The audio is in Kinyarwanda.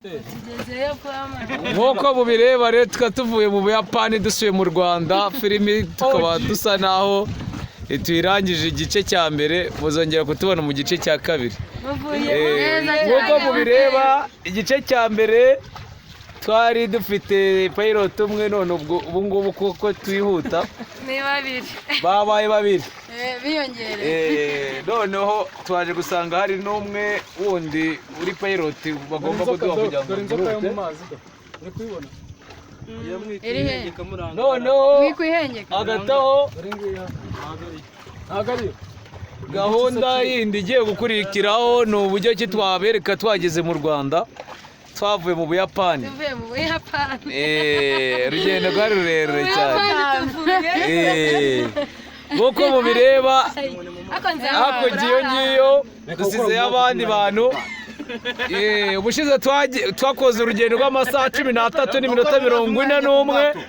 Tugezeyo kwa Nk'uko mubireba rero, tukaba tuvuye mu Buyapani, dusuye mu Rwanda. Filimi tukaba dusa naho tuyirangije igice cya mbere, muzongera kutubona mu gice cya kabiri. Muvuye neza. Nk'uko mubireba, igice cya mbere twari dufite pilot umwe, none ubwo ubu ngubu kuko twihuta Ni babiri. babaye babiri. Biyongereye. Noneho twaje gusanga hari n'umwe wundi uri pilot bagomba kuduha kugira ngo Dore inzoka yo mu byihute. mazi, uri kuyibona? Iri he? Noneho Wikwihengeka. hagati aho, Dore ngiyi hano. Ntabwo ariyo. gahunda yindi igiye gukurikiraho ni uburyo ki twabereka twageze mu Rwanda, twavuye mu Buyapani. Tuvuye mu Buyapani. Urugendo rwari rurerure cyane. Buyapani tuvuye. Nk'uko mubireba, Ariko nzi hakurya iyo ngiyo dusizeyo abandi bantu. Ubushize twakoze urugendo rw'amasaha 13 n'iminota 41.